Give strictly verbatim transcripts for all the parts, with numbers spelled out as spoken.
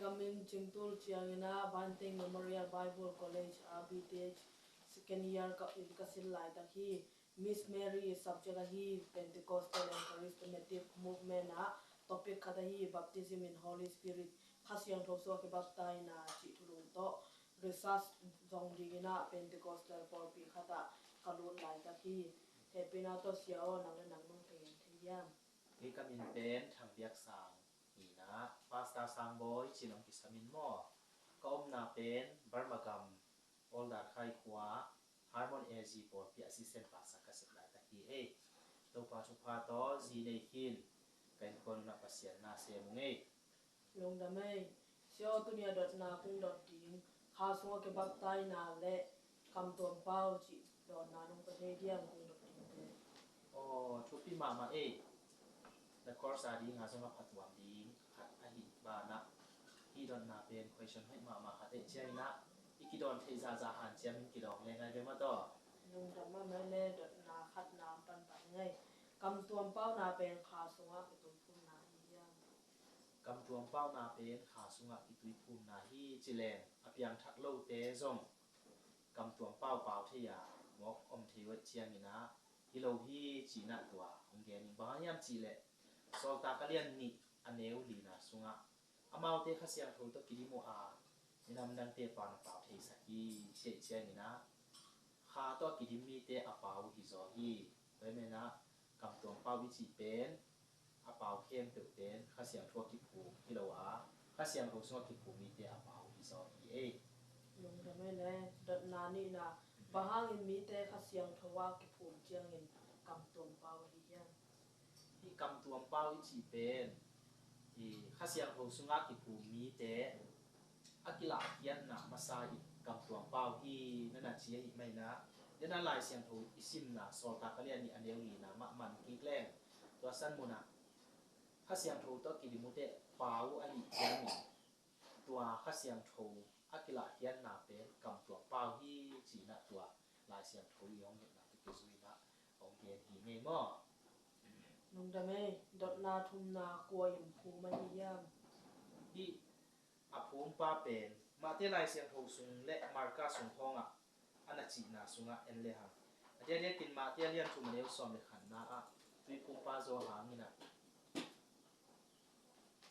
Ka min Cing Tul Ciang in ah, Banteng Memorial Bible College ah B Th second year ka, in ka sin laitak hi. Miss Mary subject ahi Pentecostal and Charismatic Movement ah topic khat ahi Baptism in Holy Spirit, Kha Siangtho sungah kibaptaina cih thulu tawh research zong dingin ah Pentecostal pawlpi khat ah ka lut laitak hi. Hehpihna tawh Sia aw, nang le nang nong thei thei hiam? Kei ka min pen Thang Biak Sang hi in ah, Pastor Sang Bawi ci-in hong kisam in maw. Ka omna pen Burma gam, Oldar Khai khua, Harmon A G pawlpi ah assistant pastor ka sep laitak hi ei. Topa thupha tawh zi nei khin, ka innkuan un ah Pasian na sem ung ei. Lungdam ei. Sia aw, tuni a dotna kong dot ding, Kha sungah kibaptaina le kamtuam pau cih dotna nong pia thei diam, kong dot dingte? Aw, thupi mahmah ei. Na course a ding a zong a phatuam ding khat ahi banah, hih dotna pen question hoih mahmah khat ei. Ciangin ah i kidawn theih zahzah hanciam in kidawng le ngai ve maw taw. Lungdam mahmah ei le, dotna khatna pan pan ngei. Kamtuam pauna pen Kha sungah kituiphumna hi hiam? Kamtuam pauna pen Kha sungah kituiphumna hi ci leng, a piangthak lote zong kamtuam pau pau thei a, mawk om thei uh ciangin ah, hi lo hi ci-in ah tua hong gen ing. Bang hang hiam cih leh, Sawltak a lian nih a neu lina sungah, amaute Kha Siangtho tawh kidim uh a, minam dangte pau na pau theisak hi, ci ahih ciangin ah, Kha tawh a kidim mite a pau uh hi zaw hi. Tua ahih manin ah, kamtuam pau i cih pen, a pau khempeuh pen Kha Siangtho a kiphum hi lo a, Kha Siangtho sungah kiphum mite a pau hi zaw hi ei. Lungdam ei le, dotna nihna, bang hangin mite Kha Siangtho a kiphum ciangin kamtuam pau ahi hiam? Hih kamtuam pau i cih pen, i Kha Siangtho sungah kiphum mite a kilahkhiatna masa in kamtuam pau hi, na na ci ahih manin ah, den a Lai Siangtho i simna Sawltak a lian nih a neu lina mah man kik leng, tua san munah Kha Siangtho tawh kidim uh teh pau uh ahih ciangin, tua Kha Siangtho a kilahkhiatna pen kamtuam pau hi ci-in ah tua Lai Siangtho i hong hilhna tawh kizui-in ah hong gen hi ngei maw. Lungdam ei, dotna thumna kua in phum ahi hiam? Hih a phumpa pen Matthai Lai Siangtho sung le Marka sung khawngah a na cihna sungah en lehang, a diakdiakin Matthai a lian thum a neu sawm le khatna ah tuiphumpa Johan in ah,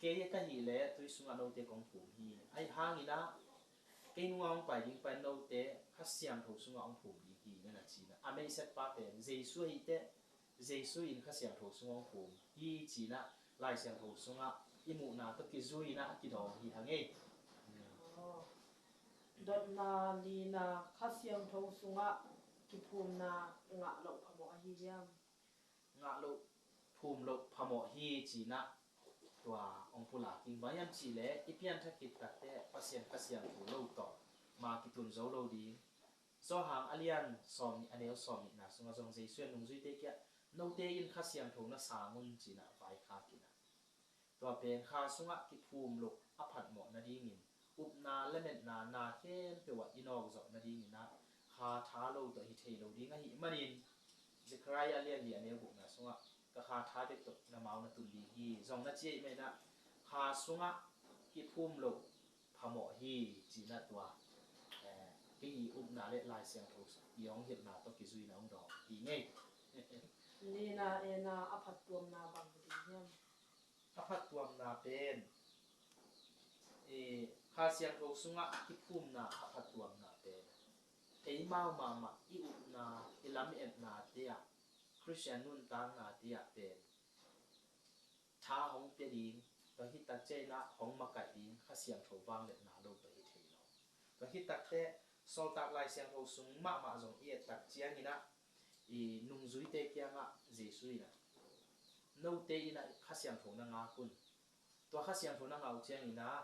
kei ka hih leh tui sungah note kong phum hi. Ahih hangin ah kei nungah hong pai ding pa in note Kha Siangtho sungah hong phum ding hi, na na ci-in ah, a meisatpa pen Jesu ahih teh Jesu in Kha Siangtho sungah hong phum hi ci-in ah Lai Siangtho sungah i muhna tawh kizui-in ah a kidawng hi hang ei. Aw. Dotna lina, Kha Siangtho sungah kiphumna ngah loh phamawh ahi hiam? Ngah loh, phum loh phamawh hi ci-in ah tua hong pulak ing. Bang hiam cih leh i pianthak khit takteh Pasian Kha Siangtho lo tawh ma kitun zo lo ding. Johan a lian sawm nih a neu sawm nihna sungah zong Jesu in nungzuite kiangah, note in Kha Siangtho na sang un ci-in ah vaikhak in ah, tua pen Kha sungah kiphum loh a phatmawh nadingin, upna lametna na khempeuh ah i nawk zawh nadingin ah, Kha tha lo tawh hi thei lo ding ahih manin, Zechariah a lian li a neu gukna sungah, ka Kha tha bek tawh na mau na tun ding hi, zong na ci ahih manin ah, Kha sungah kiphum loh phamawh hi ci-in ah tua, eh, kei i upna le Lai Siangtho i hong hilhna tawh kizui-in ah hong dawng hi ngei. Nihna, ena, a phattuamna bang hi ding hiam? A phattuamna pen, eh, Kha Siangtho sungah kiphumna a phattuamna pen, eimau mahmah i upna, i lametnate ah, Khristian nuntaknate ah pen tha hong pia ding, tua khit tak ciangin ah hong makaih ding Kha Siangtho vangliatna lo tawh hi thei lo. Tua khit takteh Sawltak Lai Siangtho sung mahmah zong i et tak ciangin ah, i nungzuite kiangah Jesu in ah, note in ah Kha Siangtho na ngak un. Tua Kha Siangtho na ngah uh ciangin ah,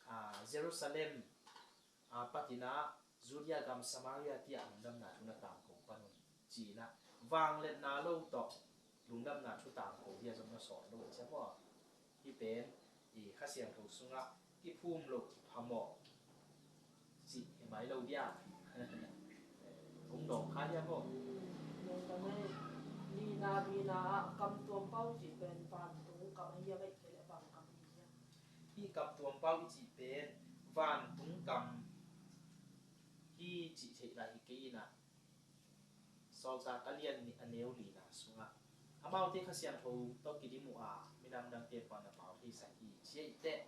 ah, Jerusalem, ah, patin ah Judea gam, Samaria tiah lungdamna thu na tangko pan un, ci-in ah vangliatna lo tawh lungdamna thu tangko dia zong na sawt lo uh ciang maw. Hih pen i Kha Siangtho sungah kiphum loh phamawh cih hi mai lo dia. Hong dawng kha dia maw. Lungdam ei. Nihna, bina ah kamtuam pau cih pen vantung kam ahi hiam, ahih kei leh bang kam ahi hiam? Hih Kamtuam pau i cih pen vantung kam hi cih theih lai hi kei inah, Sawltak a lian nih a neu lina sungah amaute Kha Siangtho tawh kidim uh a, minam dangte pan a pau theisak hi ci ahih teh,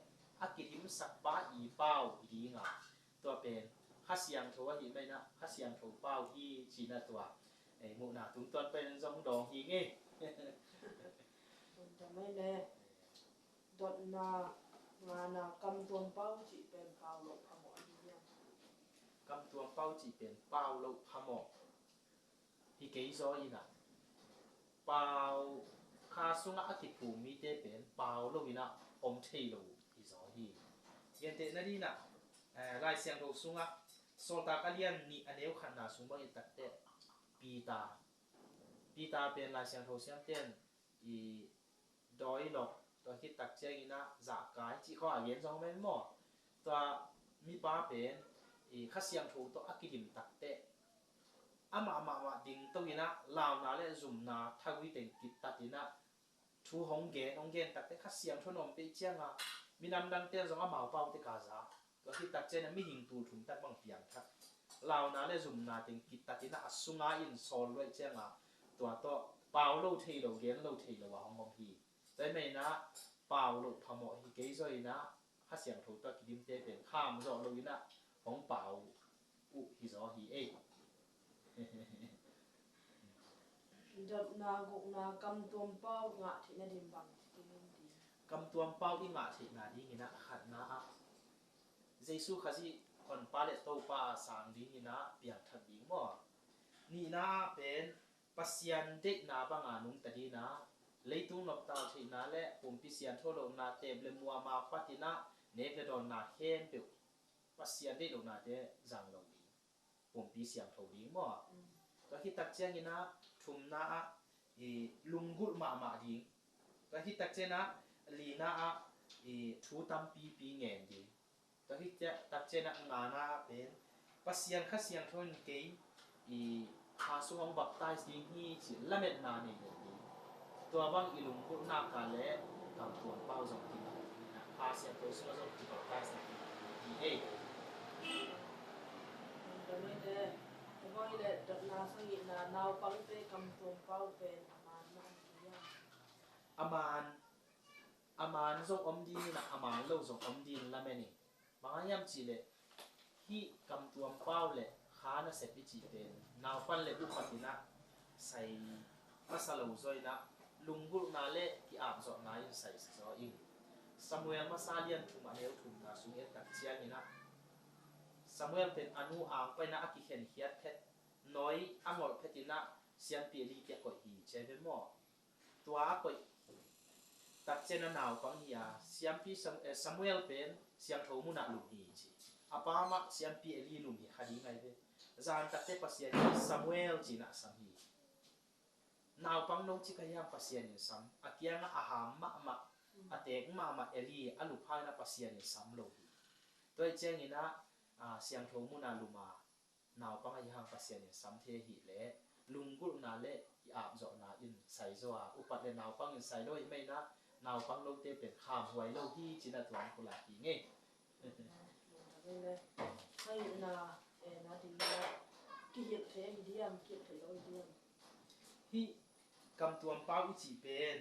a kidimsak pa i pau hi dinga, tua pen Kha Siangtho ahih manin ah Kha Siangtho pau hi ci-in ah tua ei muhna tungtawn pen zong dawng hi ngei. Dotna ngana, kamtuam pau cih pen pau loh phamawh a hi hiam? Kamtuam pau cih pen pau loh phamawh hi kei zaw inah, pau kha sungah a kiphum mite pen pau lo inah om thei lo hi zaw hi. Gentehna dinah, eh, Lai Siangtho sungah Sawltak a lian nih a neu khatna sung bang i et tak teh, Peter, Peter pen Lai Siangtho siamten i dawi lok, tua khit tak ciangin ah zahkai cih khawng a gen zong om maw? Tua mipa pen i Kha Siangtho tawh a kidim tak teh, amah mahmah ding to inah launa le zumna thagui teng kitat inah thu hong gen, hong gen tak teh Kha Siangtho na om pei ciangah minam dangte zong amau pau teh ka za. Tua khit tak ciangin ah mihing tul thum tak bang piangthak, launa le zumna teng kitat inah a sunga in sawl luaih ciangah tua tawh pau lo thei lo, gen lo thei lo a hong om hi. Tua ahih manin ah pau loh phamawh hi kei zaw inah, Kha Siangtho tawh kidimte pen kham zawh lo inah hong pau uh hi zaw hi ei. Dotna gukna, kamtuam pau ngah theihna ding bang ci kei ning ding. Kamtuam pau i ngah theihna dingin ah a khatna ah Jesu Khazih honpa le Topa a sang dingin ah piangthak ding maw? Nihna ah pen Pasian deihna banga nungta dingin ah, leitung noptal theihna le pumpi siangtho lohna, teep le muam a patin ah nek le dawnna khempeuh Pasian deih lohnate zang lo ding, pumpi siangtho ding maw? Mm. Tua khit tak ciangin ah thumna ah i lunggulh mahmah ding. Tua khit tak ciangin ah lina ah i thu tampipi ngen ding. Tua khit tak ciangin ah ngana ah pen Pasian Kha Siangtho in kei i kha sung hong baptize ding hi cih lametna nei lo ding. Tua bang i lunggulhna ka le kamtuam pau zong kingah ding inah, Kha Siangtho sungah zong kibaptize na kingah ding hi ei. Tua mah i le, tua mah i le dotna sagihna, naupangte kamtuam pau pen a man mah a hi hiam? A man, a man zong om ding inah a man lo zong om ding lamen ing. Bang hang hiam cih leh hih kamtuam pau le kha nasep i cih pen naupan le upat inah sai masa lo zaw inah, lunggulhna le ki-apzawhna in sai zaw ing. Samuel masa lian thum a neu thumna sung i et tak ciangin ah Samuel pen a nu ang pan inah a kikhenkhiat phet, nawi a ngolh phet inah siampi Eli kiang koih hi ci a hi ve maw? Tua a koih tak ciangin ah naupang hi a, siampi Sam-, eh, Samuel pen siangtho munah lum hi ci. A pa mah siampi Eli lum hi kha ding ahi ve. Zan tak teh Pasian in Samuel ci-in ah sam hi. Naupang no ci ka hiam, Pasian in sam. A kiangah a ham mahmah, a teek mahmah Eli a lup hangin ah Pasian in sam lo hi. Tua ahih ciangin ah, ah, siangtho munah lum a naupang ahi hang Pasian in sam thei ahih leh lunggulhna le ki-apzawhna in sai zaw a, upat le naupang in sai lo ahih manin ah naupang lote pen khamhuai lo hi ci-in ah tua hong pulak hi ngei. Sagihna, eh, na ding na kihilh thei hi diam, kihilh thei lo hi diam? Hih kamtuam pau i cih pen,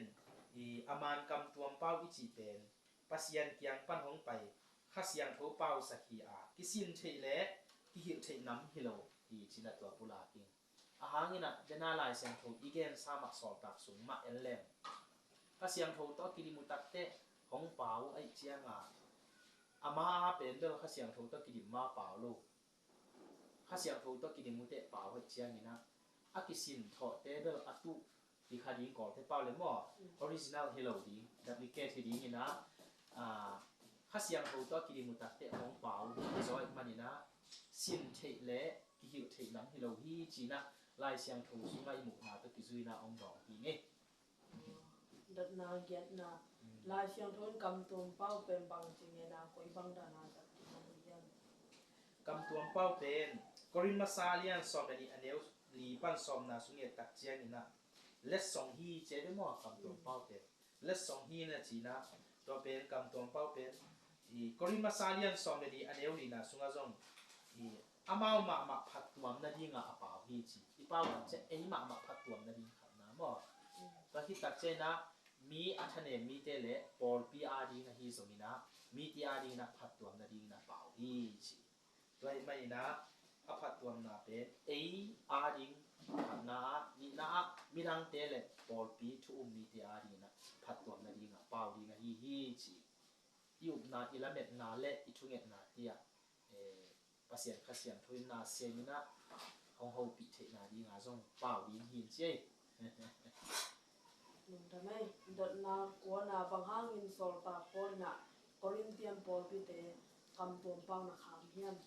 i a man kamtuam pau i cih pen Pasian kiang pan hong pai, Kha Siangtho pausak hi a, kisin theih le kihilh theih nam hi lo hi ci-in ah tua pulak ing. A hangin ah dena Lai Siangtho i gensa mah Sawltak sung mah en leng, Kha Siangtho tawh a kidim uh tak teh hong pau ahih ciangin ah, ama a pen bel Kha Siangtho tawh kidim ma pau lo. Kha Siangtho tawh kidim uh teh pau ahih ciangin ah, a kisin thawhte bel a tuh hi kha ding, Kawlte pau le maw, original hi lo ding, duplicate hi dingin ah, ah, Kha Siangtho tawh kidim uh tak teh hong pau hi zaw ahih manin ah, sin theih le kihilh theih nam hi lo hi ci-in ah Lai Siangtho sungah i muhna tawh kizui-in ah hong dawng hi ngei. Dotna giatna. Mm. Lai Siangtho in kamtuam pau pen bangci ngen a, koi bang dan a zat ding a hi hiam? Kamtuam pau pen Korin masa lian sawm le nih a neu li pan sawmna sung i et tak ciangin ah letsong hi ci a hi ve maw, kamtuam pau pen. Letsong hi na ci-in ah, tua pen kamtuam pau pen I Korin masa lian sawm le li a neu lina sungah zong i amau mahmah phattuam nadingah a pau hi ci. I pau tak ciah ei mahmah phattuam nading khatna maw? Tua khit tak ciah inah mi a thanem mite le pawlpi ading ahi zonginah mite adinginah phattuam nadinginah pau hi ci. Tua ahih maninah a phattuamna pen ei ading khatna ah, nihna ah midangte le pawlpi thu um mite adinginah phattuam nadingah pau ding ahi hi ci. I upna, i lametna le i thungetna tiah eh, Pasian Kha Siangtho in na siaminah hong hopih theihna dinga zong pau ding hi in ci ei. Nungta mei, dotna kuana bang hangin sawltak Paul inah Korintian pawlpite kamtuam pau na kham hiam?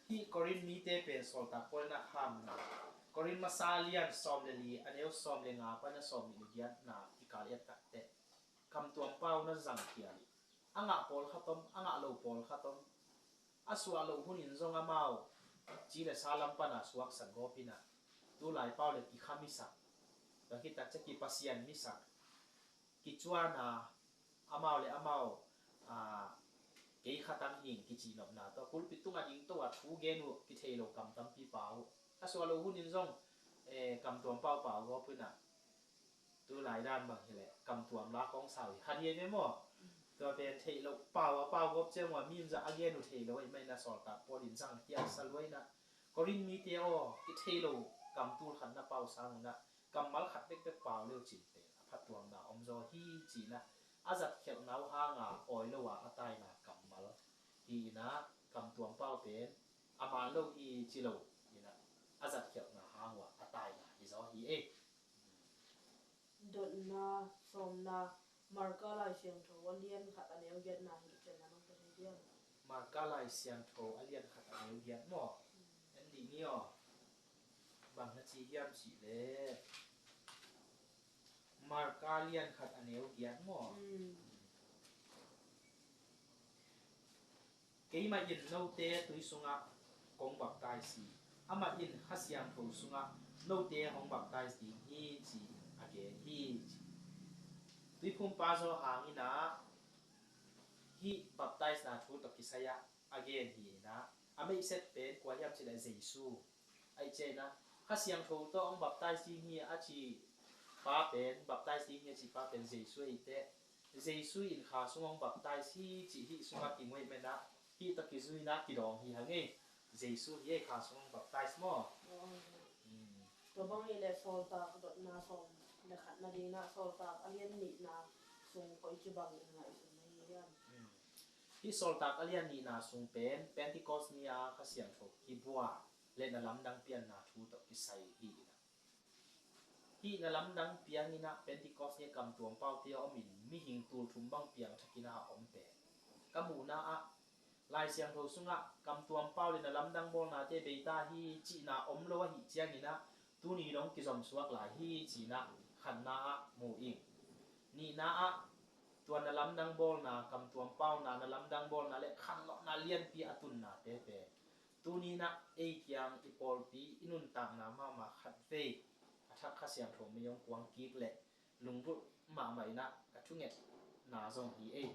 Hih Korin mite pen sawltak Paul inah khamna, Korin masa lian sawm le li a neu sawm le nga pan a sawm nih le giatna i kal et takteh kamtuam pau na zangkhia hi. A ngah pawlkhat om, a ngah lo pawlkhat om. A suah loh hunin zong amau ci le sa lam pana suaksak gawpinah tulai pau le kikhamisak, tua khit tak ciah kipasian misak, kicuana, amau le amau a, kei khatang hing kici nopna tawh pulpit tunga ding to a thu gen uh kithei lo kam tampi pau. A suah loh hunin zong eh, kamtuam pau pau gawpinah tulai dan bang hileh kamtuam la kong sau hi kha dih ve maw? Tua pen theih loh pau a pau gawp ciang uh a mi in zah a gen uh thei lo ahih maninah sawltak Paul in zang tiaksa luainah Korin mite aw, kithei lo kamtul khat na pau sangunah kammal khat bekbek pau leu cin pen a phattuamna om zaw hi cinah a zatkhelhna uh hanga awi lo a a taina kammal hi inah kamtuam pau pen a man lo hi ci lo inah a zatkhelhna hang uh a a taina hi zaw hi ei. Dotna sawmna, Marka Lai Siangtho a lian khat a neu giatna hi cianna nong pe thei diam? Marka Lai Siangtho a lian khat a neu giat maw? En dih ni aw. Bang na ci hiam cih le Marka lian khat a neu giat maw? Keimah in note tui sungah kong baptize hi. Amah in Kha Siangtho sungah note hong baptize ding hi ci a gen hi ci. Tuiphumpa Johan inah hih baptize na thu tawh kisai-ah a gen hi inah a meihset pen kua hiam cih le Jesu. Aih ciah inah Kha Siangtho tawh hong baptize ding hi a ci pa pen, baptize ding hi a ci pa pen Jesu ahi teh. Jesu in kha sung hong baptize hi cih hih sungah kingoi menah hih tawh kizuinah kidawng hi hang ei. Jesu hi ei kha sung hong baptize maw? Tua bang hi le sawltak dotna sawm le khat nadinah sawltak a lian nihna sung koici bangin ngaihsun na hi hiam? Hih sawltak a lian nihna sung pen Pentecost ni-a Kha Siangtho kibua le na lamdang pianna thu tawh kisai hi inah. Hih na lamdang pianginah Pentecost ni-a kamtuam paute a omin mihing tulthum bang piangthakinah a om pen ka muhna ah Lai Siangtho sungah kamtuam pau le na lamdang bawlnate beita hi cihna om lo ahi cianginah tuni dong kizomsuak lai hi cinah khatna ah mu ing. Nihna ah tua na lamdang bawlna, kamtuam pauna na lamdang bawlna le khanlawhna lianpi a tunnate pen tuninah ei kiang i pawlpi i nuntakna mahmah khatvei a thak Kha Siangtho mei hong kuang kik le lunggulh mahmah inah ka thungetna zong hi ei.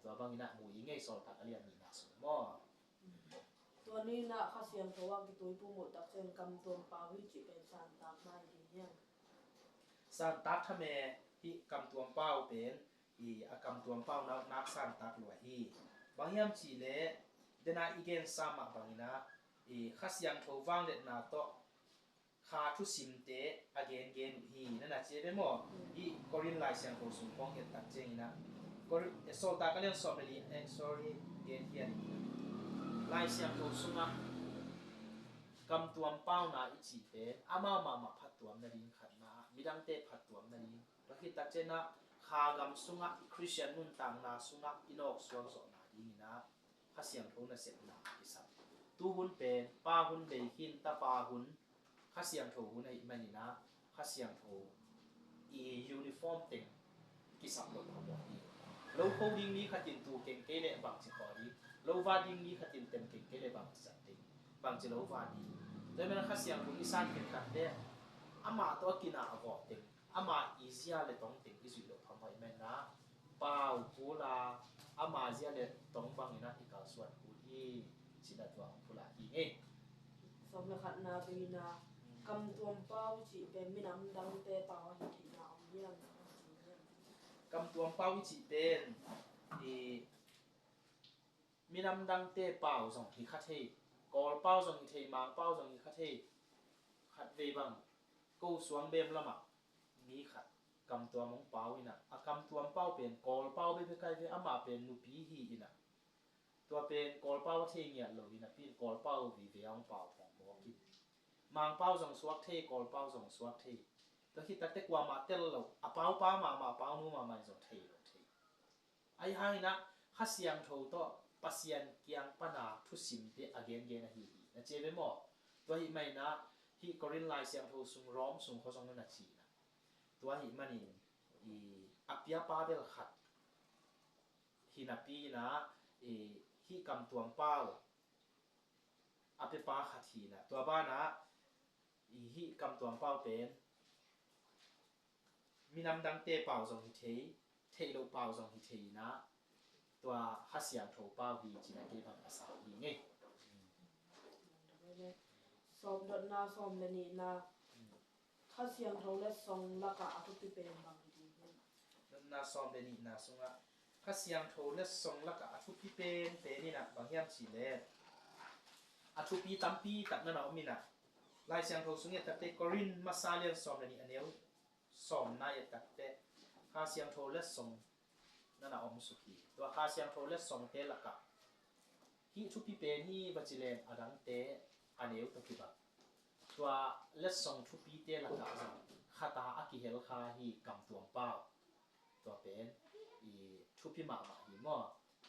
Tua banginah mu i ngei sawltak a lian nihna sung maw? Tua ninah Kha Siangtho ah kituipu muh tak ciang kamtuam pau hi cih pen santak mai ding hiam? Santak tham e. Hih kamtuam pau pen i a kamtuam pau nak santak lua hi. Bang hiam cih le dena i gensa mah banginah i Kha Siangtho vangliatna tawh kha thusimte a gengen uh hi. Na na ci ve maw? Hih Korin Lai Siangtho sung kong et tak cianginah Korin, eh, sawltak a lian sawm le li, eh, sorry, gen hian. Lai Siangtho sungah kamtuam pauna i cih pen amau mahmah phattuam nading khatna ah midangte phattuam nading. Tua khit tak cianah kha gam sungah i Khristian nuntakna sungah i nawk suak zawhna dinginah Kha Siangtho nasepna kisam. Tuhun pen pa hun bei khin, tapa hun, Kha Siangtho hun ahih maninah Kha Siangtho i uniform teng kisap lo phamawh hi. Lo kho ding mi khatin tu keng kei le bangci kho ding, lo va ding mi khatin tem keng kei le bangci zat ding, bangci lo va ding. Tua hi manin Kha Siangtho i san keng tak le amah tawh a kina a vawh teng, amah i zia le tong teng i zuih lo phamawh ahih maninah pau pula ama zia le tong bangin ah i kalsuan kul hi, ci-in ah tua hong pulak hi ngei. Sawm le khatna, tuina, kamtuam pau i cih pen minam dangte pau ahi theihna om hiam? Kamtuam pau i cih pen i minam dangte pau zong hi kha thei, Kawl pau zong hi thei, Mang pau zong hi kha thei. Khatvei bang ko Suang Bem lamah mi khat kamtuam hong pau in ah, a kamtuam pau pen Kawl pau bekbek ahi ve, amah pen nupi hi in ah, tua pen Kawl pau a thei ngiat lo in ah, pi in Kawl pau vive a hong pau phawng mawk in, Mang pau zong suak thei, Kawl pau zong suak thei. Tua khit takte kuamah tel lo, a pau pa mahmah, a pau nu mahmah in zong thei lo thei. Ahi hangin ah Kha Siangtho tawh Pasian kiang pana thusimte a gengen ahi hi. Na ci ve maw? Tua ahih manin ah hih Korin Lai Siangtho sung, Rom sung khaw zong na na ci in ah, tua ahih manin i a piapa bel khat hi napi in ah i hih kamtuam pau a piapa khat hi in ah, tua banah i hih kamtuam pau pen minam dangte pau zong hi thei, theih loh pau zong hi thei in ah, tua Kha Siangtho pau hi ci-in ah kei bang ka sa hi ngei. Sawm, dotna sawm le nihna, Kha Siangtho letsong lakah a thupi pen bang hi ding hiam? Dotna sawm le nihna sungah Kha Siangtho letsong lakah a thupi pen pen in ah bang hiam cih leh, a thupi tampi tak na na om in ah, Lai Siangtho sung i et takte Korin masa lian sawm le nih, a neu sawmna i et takte Kha Siangtho letsong na na om suk hi. Tua Kha Siangtho letsongte lakah hih thupi pen hi va ci leng a dangte a neu tawh kibang. Tua letsong thupite lakah zong khat a kihel kha hi kamtuam pau. Tua pen i thupi mahmah hi maw?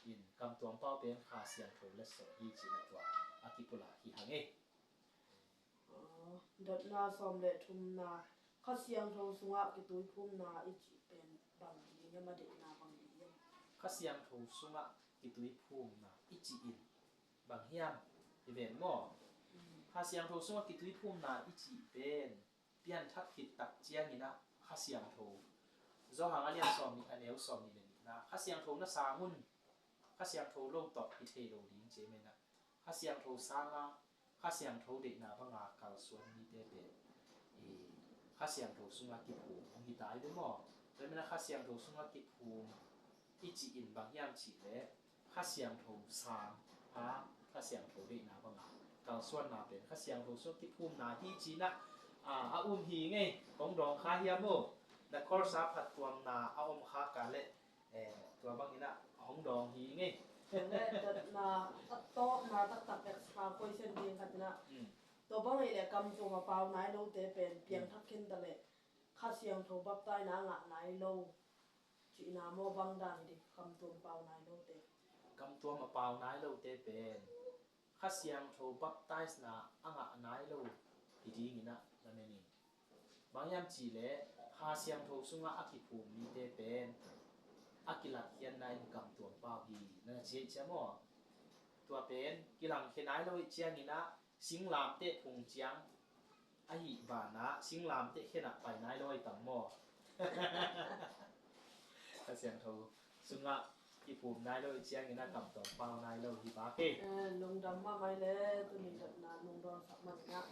In kamtuam pau pen Kha Siangtho letsong hi ci-in ah tua a kipulak hi hang e. Aw, dotna sawm le thumna, Kha Siangtho sungah kituiphumna i cih pen bang hi ding hiam, a deihna bang hi ding hiam? Kha Siangtho sungah kituiphumna i cih in bang hiam? Hi ven maw? Mm. Kha Siangtho sungah kituiphumna i cih pen pianthak khit tak ciangin ah Kha Siangtho, Johan a lian sawm nih, a neu sawm nih le nihna, Kha Siangtho na sang un, Kha Siangtho lo tawh hi thei lo ding ci-in ah, Kha Siangtho sanga Kha Siangtho deihna banga kalsuan mite pen i Kha Siangtho sungah kiphum hong hi ta hi ve maw? Tua manin ah Kha Siangtho sungah kiphum i cih in bang hiam cih leh Kha Siangtho sang a, Kha Siangtho deihna banga kalsuanna pen Kha Siangtho sungah kiphumna hi ci-in ah a um hi ngei. Kong dawng kha hiam maw? Na course a phattuamna a om kha ka leh, eh, tua bangin ah hong dawng hi ngei. Tua leh, tatna a tawpna taktak extra question ding khat in ah, mm, tua bang hi leh kamtuam a pau nai lote pen piangthak khin ta leh Kha Siangtho baptisena a ngah nai lo cihna maw, bang dan hi ding kamtuam pau nai lote? Kamtuam a pau nai lote pen Kha Siangtho baptisena a ngah nai lo hi dingin ah na men ing. Bang hiam cih leh Kha Siangtho sungah a kiphum mite pen a kilatkhiatna in kamtuam pau hi, na na ci ahih ciang maw? Tua pen kilangkhia nai lo ahih ciangin ah singlamteh phung ciang ahi banah singlamteh khen ah pai nai lo ahi tam maw? Kha Siangtho sungah kiphum nai lo ahih ciangin ah kamtuam pau nai lo hi bak e. Eh, lungdam mahmah e, tuni dotna nong dawnsak manin ah.